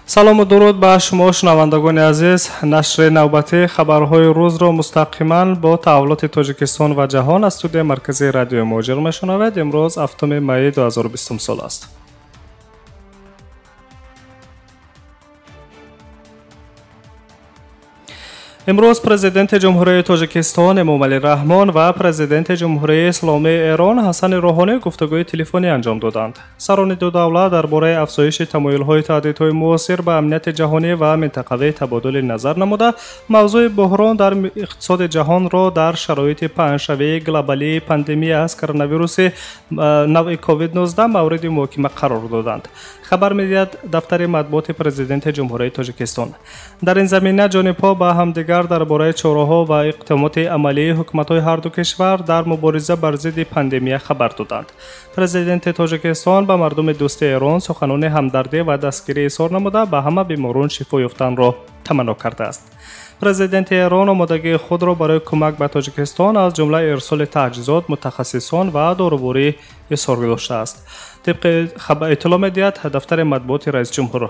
Салому дуруд ба шумо шунавандагони азиз. Нашри навбатии хабарҳои рӯзро мустақиман бо таҳаввулоти Тоҷикистон ва ҷаҳон аз студияи марказии радиои Муҳоҷир мешунавед. Имрӯз 7 майи 2020 сол аст. Имрӯз президенти Ҷумҳурии Тоҷикистон Эмомалӣ Раҳмон ва президенти Ҷумҳурии Исломии Эрон Ҳасани Рӯҳонӣ гуфтугӯи телефонӣ анҷом доданд. Сарони ду давлат дар бораи афзоиши тамоюлҳои таҳдидҳои муосир ба амнияти ҷаҳонӣ ва минтақавӣ табодули назар намуда, мавзӯи буҳрон дар иқтисоди ҷаҳонро дар шароити паҳншавии глобалии пандемия аз коронавируси навъи COVID-19 мавриди муҳокима қарор доданд. Хабар медиҳад дафтари матбуоти президенти Ҷумҳурии Тоҷикистон. Дар ин замина ҷонибҳо ба ҳамдигар дар бораи чораҳо ва иқдомоти амалии ҳукуматҳои ҳарду кишвар дар мубориза бар зидди пандемия хабар доданд. Президенти Тоҷикистон ба мардуми дӯсти Эрон суханони ҳамдардӣ ва дастгирӣ изҳор намуда, ба ҳама беморон шифо ёфтанро таманно кардааст. Президенти Эрон омодагии худро барои кӯмак ба Тоҷикистон аз ҷумла ирсоли таҷҳизот, мутахассисон ва доруворӣ изҳор доштааст. Тибқи иттилоъ медиҳад дафтари матбуоти раисҷумҳур.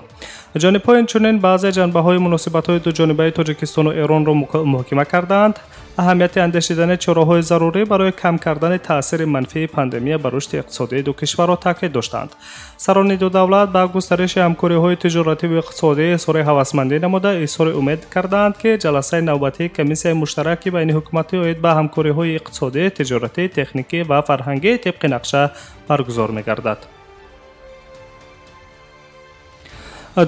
Ҷонибҳо инчунин баъзе ҷанбаҳои муносибатҳои дуҷонибаи Тоҷикистону Эронро муҳокима кардаанд. Аҳамияти андешидани чораҳои зарурӣ барои кам кардани таъсири манфии пандемия ба рушди иқтисодии ду кишварро таъкид доштанд. Сарони ду давлат ба густариши ҳамкориҳои тиҷоративу иқтисодӣ изҳори ҳавасмандӣ намуда, изҳори умед кардаанд, ки ҷаласаи навбатии комиссияи муштараки байниҳукуматӣ оид ба ҳамкориҳои иқтисодӣ, тиҷоратӣ, техникӣ ва фарҳангӣ тибқи нақша баргузор мегардад.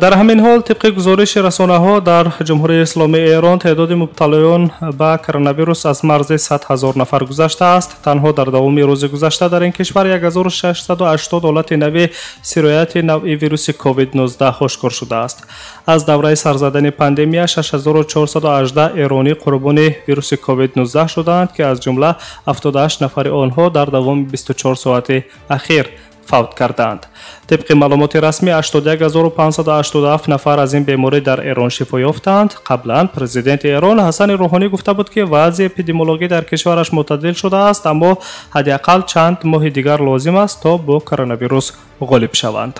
Дар ҳамин ҳол, тибқи гузориши расонаҳо, дар Ҷумҳурии Исломии Эрон теъдоди мубталоён ба коронавирус аз марзи 100 ҳазор нафар гузаштааст. Танҳо дар давоми рӯзи гузашта дар ин кишвар 1680 ҳолати нави сирояти навъи вируси COVID-19 ошкор шудааст. Аз давраи сарзадани пандемия 6418 эронӣ қурбони вируси COVID-19 шудаанд, ки аз ҷумла 78 нафари онҳо дар давоми 24 соати ахир фавт кардаанд. Тибқи маълумоти расмӣ 81587 нафар аз ин беморӣ дар Эрон шифо ёфтаанд. Қаблан президенти Эрон Ҳасани Рӯҳонӣ гуфта буд, ки вазъи эпидемиологӣ дар кишвараш мӯътадил шудааст, аммо ҳадди ақал чанд моҳи дигар лозим аст, то бо коронавирус ғолиб шаванд.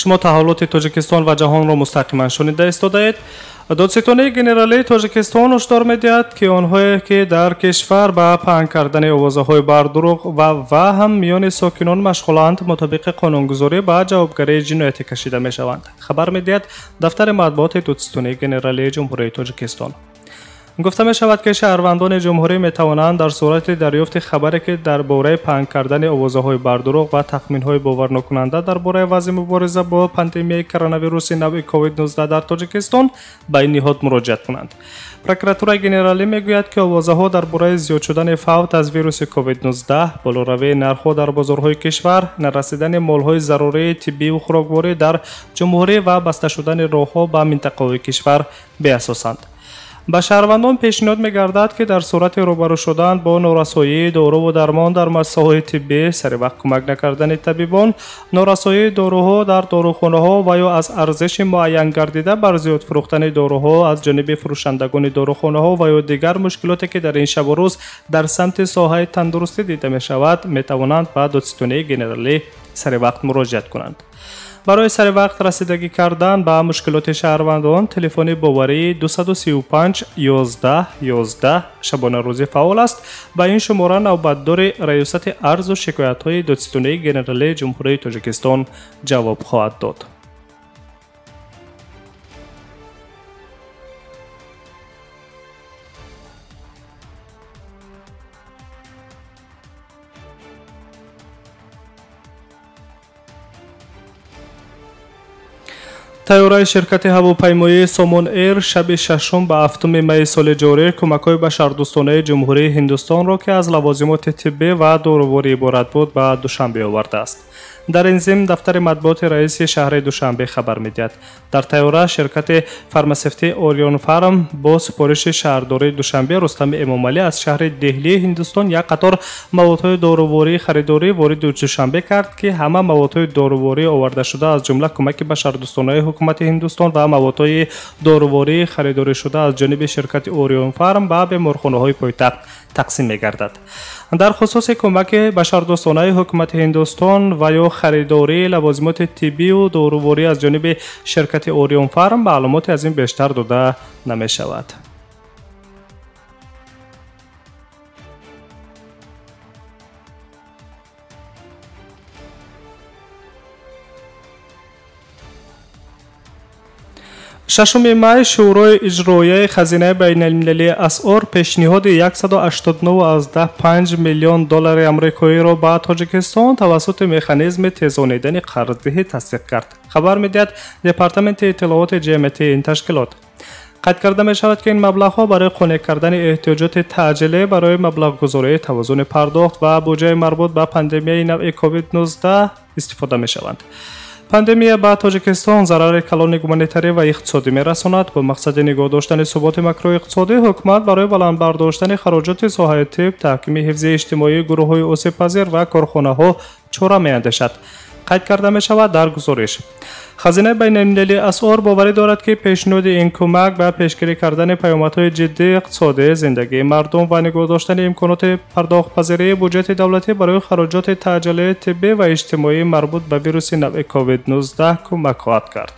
Шумо таҳаввулоти Тоҷикистон ва ҷаҳонро мустақиман шунида истодаед. Додситонии генералии Тоҷикистон ҳушдор медиҳад, ки онҳое ки дар кишвар ба паҳн кардани овозаҳои бардурӯғ ва ваҳм миёни сокинон машғуланд, мутобиқи қонунгузорӣ ба ҷавобгарии ҷиноятӣ кашида мешаванд. Хабар медиҳад дафтари матбуоти Додситонии генералии Ҷумҳурии Тоҷикистон. Гуфта мешавад, ки шаҳрвандони ҷумҳурӣ метавонанд дар сурати дарёфти хабаре, ки дар бораи паҳн кардани овозаҳои бардурӯғ ва тахминҳои боварнокунанда дар бораи вазъи мубориза бо пандемияи коронавируси навъи COVID-19 дар Тоҷикистон, ба ин ниҳод муроҷиат кунанд. Прокуратураи генералӣ мегӯяд, ки овозаҳо дар бораи зиёд шудани фавт аз вируси COVID-19, болоравии нархҳо дар бозорҳои кишвар, нарасидани молҳои зарурии тиббиву хӯрокворӣ дар ҷумҳурӣ ва баста шудани роҳҳо ба минтақаҳои кишвар беасосанд. Ба шаҳрвандон пешниҳод мегардад, ки дар сурати рӯбарӯ шудан бо норасоии доруву дармон дар муассисаҳои тиббӣ, саривақт кӯмак накардани табибон, норасоии доруҳо дар дорухонаҳо ва ё аз арзиши муайян гардида бар зиёд фурӯхтани доруҳо аз ҷониби фурӯшандагони дорухонаҳо ва ё дигар мушкилоте, ки дар ин шабу рӯз дар самти соҳаи тандурустӣ дида мешавад, метавонанд ба додситонии генералӣ саривақт муроҷиат кунанд. Барои саривақт расидагӣ кардан ба мушкилоти шаҳрвандон телефони боварии 235 11 11 шабонарӯзӣ фаъол аст. Ба ин шумора навбатдори раёсати арзу шикоятҳои додситонии генералии Ҷумҳурии Тоҷикистон ҷавоб хоҳад дод. Тайёраи ширкати ҳавопаймоии Сомон Эйр шаби 6 ба 7 майи соли ҷорӣ кӯмакҳои башардӯстонаи Ҷумҳурии Ҳиндустонро, ки аз лавозимоти тиббӣ ва доруворӣ иборат буд, ба Душанбе овардааст. Дар ин зимн дафтари матбуоти раиси шаҳри Душанбе хабар медиҳад. Дар тайёра ширкати фармасевтии Орион Фарм бо супориши шаҳрдории Душанбе Рустами Эмомалӣ аз шаҳри Деҳлии Ҳиндустон як қатор маводҳои дорувории харидорӣ вориди Душанбе кард, ки ҳама маводҳои доруворӣ овардашуда аз ҷумла кӯмаки башардӯстонаи ҳукумати Ҳиндустон ва маводҳои дорувории харидоришуда аз ҷониби ширкати Орион Фарм ба беморхонаҳои пойтахт тақсим мегардад. Дар хусуси кӯмаки башардӯстонаи ҳукумати Ҳиндустон ва ё харидории лавозимоти тиббию доруворӣ аз ҷониби ширкати Орион Фарм маълумоти аз ин бештар дода намешавад. Шашуми май Шӯрои иҷроияи Хазинаи байналмилалии асъор пешниҳоди 189,5 миллион доллари амрикоиро ба Тоҷикистон тавассути механизми тезонидани қарздиҳӣ тасдиқ кард. Хабар медиҳад Департаменти иттилооти ҷамъиятии ин ташкилот. Қайд карда мешавад, ки ин маблағҳо барои қонеъ кардани эҳтиёҷоти таъҷилӣ барои маблағгузории тавозуни пардохт ва буҷаи марбут ба пандемияи навъи COVID-19 истифода мешаванд. Пандемия ба Тоҷикистон зарари калони гуманитарӣ ва иқтисодӣ мерасонад. Бо мақсади нигоҳ доштани суботи макроиқтисодӣ, ҳукумат барои баланд бардоштани хароҷоти соҳаи тиб, таҳкими ҳифзи иҷтимоии гурӯҳҳои осебпазир ва корхонаҳо чора меандешад. Қайд карда мешавад дар гузориш. Хазинаи байналмилалии асъор боварӣ дорад, ки пешниҳоди ин кӯмак ба пешгирӣ кардани паёмадҳои ҷиддии иқтисодӣ, зиндагии мардум ва нигоҳ доштани имконоти пардохтпазирии буҷети давлатӣ барои хароҷоти таъҷилии тиббӣ ва иҷтимоӣ марбут ба вируси навъи COVID-19 кӯмак хоҳад кард.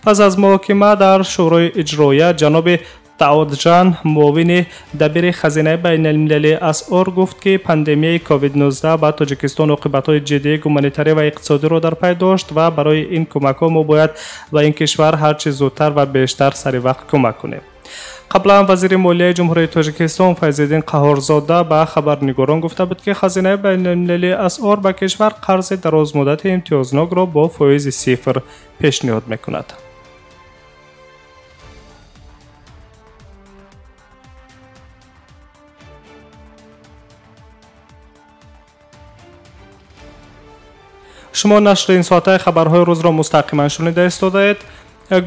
Пас аз муҳокима дар Шӯрои иҷроия ҷаноби Таоджан, муовини дабири Хазинаи байналмилалии асъор, гуфт, ки пандемияи COVID-19 ба Тоҷикистон оқибатҳои ҷиддии гуманитарӣ ва иқтисодиро дар пай дошт ва барои ин кӯмакҳо мо бояд ба ин кишвар ҳарчи зудтар ва бештар сари вақт кӯмак кунем. Қаблан вазири молияи Ҷумҳурии Тоҷикистон Файзиддин Қаҳҳорзода ба хабарнигорон гуфта буд, ки Хазинаи байналмилалии асъор ба кишвар қарзи дарозмуддати имтиёзнокро бо фоизи сифр пешниҳод мекунад. Шумо нашри ин соатаи хабарҳои рӯзро мустақиман шунида истодаед.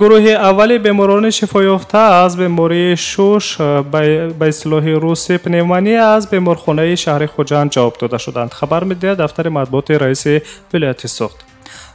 Гурӯҳи аввали беморони шифоёфта аз бемории шуш, ба истилоҳи русӣ пневмония, аз беморхонаи шаҳри Хуҷанд ҷавоб дода шуданд. Хабар медиҳад дафтари матбуоти раиси вилояти Суғд.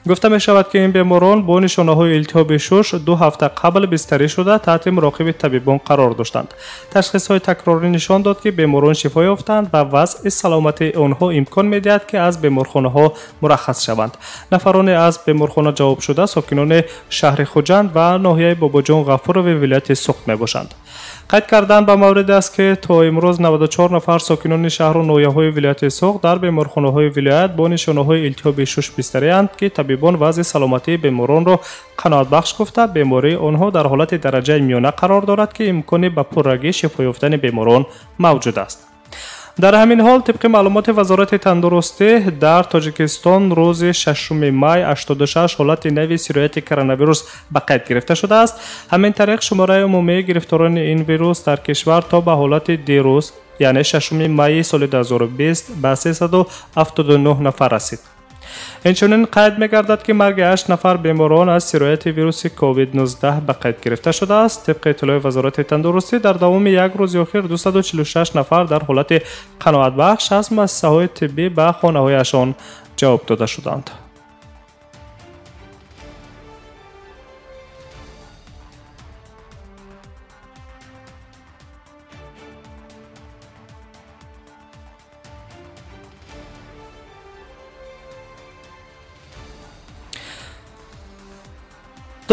Гуфта мешавад, ки ин беморон бо нишонаҳои илтиҳоби шуш 2 ҳафта қабл бистарӣ шуда таҳти муроқиби табибон қарор доштанд. Ташхисҳои такрорӣ нишон дод, ки беморон шифо ёфтанд ва вазъи саломатии онҳо имкон медиҳад, ки аз беморхонаҳо мураххас шаванд. Нафароне аз беморхона ҷавоб шуда сокинони шаҳри Хуҷанд ва ноҳияи Бобоҷон Ғафурови вилояти Суғд мебошанд. Қайд кардан ба мавриде аст, ки то имрӯз 94 нафар сокинони шаҳру ноҳияҳои вилояти Суғд дар беморхонаҳои вилоят бо нишонаҳои илтиҳоби шуш бистарианд, ки табибон вазъи саломатии беморонро қаноатбахш гуфта, бемории онҳо дар ҳолати дараҷаи миёна қарор дорад, ки имкони ба пуррагӣ шифо ёфтани беморон мавҷуд аст. Дар ҳамин ҳол, тибқи маълумоти Вазорати тандурустӣ, дар Тоҷикистон рӯзи 6 май 86 ҳолати нави сирояти коронавирус ба қайд гирифта шудааст. Ҳамин тариқ шумораи умумии гирифторони ин вирус дар кишвар то ба ҳолати дирӯз, яъне 6 майи соли 2020, ба 379 нафар расид. Инчунин қайд мегардад, ки марги 8 нафар беморон аз сирояти вируси COVID-19 ба қайд гирифта шудааст. Тибқи иттилои Вазорати тандурустӣ, дар давоми як рӯзи охир 246 нафар дар ҳолати қаноатбахш аз муассисаҳои тиббӣ ба хонаҳояшон ҷавоб дода шуданд.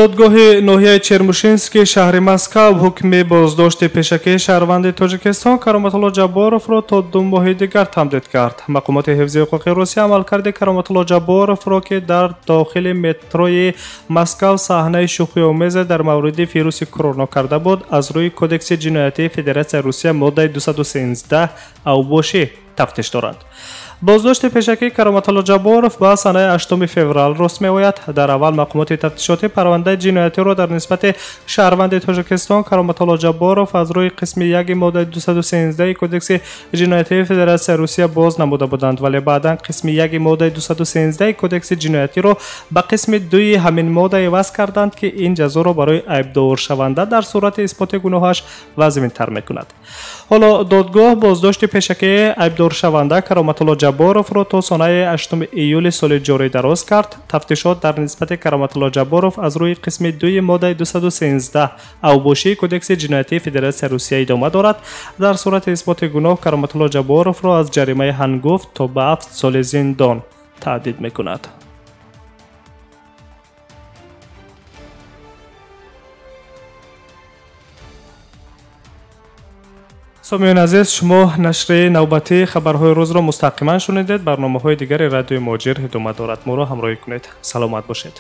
Додгоҳи ноҳияи Чермушинский шаҳри Москав ҳукми боздошти пешакии шаҳрванди Тоҷикистон Кароматулло Ҷабборовро то 2 моҳи дигар тамдид кард. Мақомоти ҳифзи ҳуқуқи Русия амалкарди Кароматулло Ҷабборовро, ки дар дохили метрои Москав саҳнаи шӯхиомезе дар мавриди вируси корона карда буд, аз рӯи Кодекси ҷиноятии Федератсияи Русия моддаи 213 авбошӣ тафтиш доранд. Боздошти пешакии Кароматулло Ҷабборов ба санаи 8 феврал рост меояд. Дар аввал мақомоти тафтишотӣ парвандаи ҷиноятиро дар нисбати шаҳрванди Тоҷикистон Кароматулло Ҷабборов аз рӯи қисми 1 моддаи 213 Кодекси ҷиноятии Федератсияи Русия боз намуда буданд, вале баъдан қисми 1 моддаи 213 Кодекси ҷиноятиро ба қисми 2 ҳамин модда иваз карданд, ки ин ҷазоро барои айбдоршаванда дар сурати исботи гуноҳаш вазминтар мекунад. Ҳоло додгоҳ боздошти пешакии айбдоршаванда Кароматулло Ҷабборовро то санаи 8 июли соли ҷорӣ дароз кард. Тафтишот дар нисбати Кароматулло Ҷабборов аз рӯи қисми 2 моддаи 213 авбошии Кодекси ҷиноятии Федератсияи Русия идома дорад. Дар сурати исботи гуноҳ Кароматулло Ҷабборовро аз ҷаримаи ҳангуфт то ба 7 соли зиндон таҳдид мекунад. Сомиёни азиз, шумо нашри навбатии хабарҳои рӯзро мустақиман шунидед. Барномаҳои дигари радиои Муҳоҷир идома дорад. Моро ҳамроҳӣ кунед. Саломат бошед.